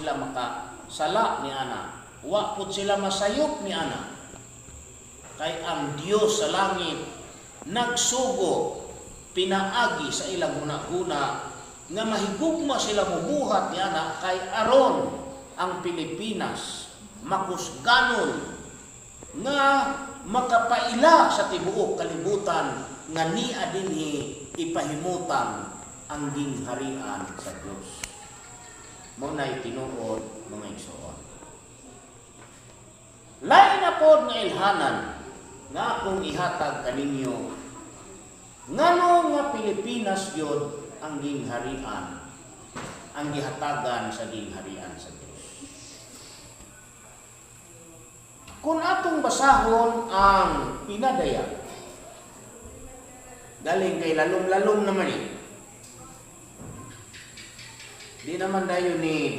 sila makasala ni ana. Wa pud sila masayop ni ana. Kay ang Dios sa langit nagsugo pinaagi sa ilang huna-huna nga mahigugma sila mubuhat ni ana kay aron ang Pilipinas makusganon nga makapaila sa tibuok kalibutan nga nia dinhi ipahimutang ang gingharian sa Dios. Mao na'y tinuod, mga igsoon. Lain na pod nga ilhanan nga akong ihatag kaninyo ngano nga Pilipinas gyud ang gingharian, ang gihatagan sa gingharian sa Dios. Kung atong basahon ang pinadayag, galing kay lalom-lalom naman eh. Di naman dayon ni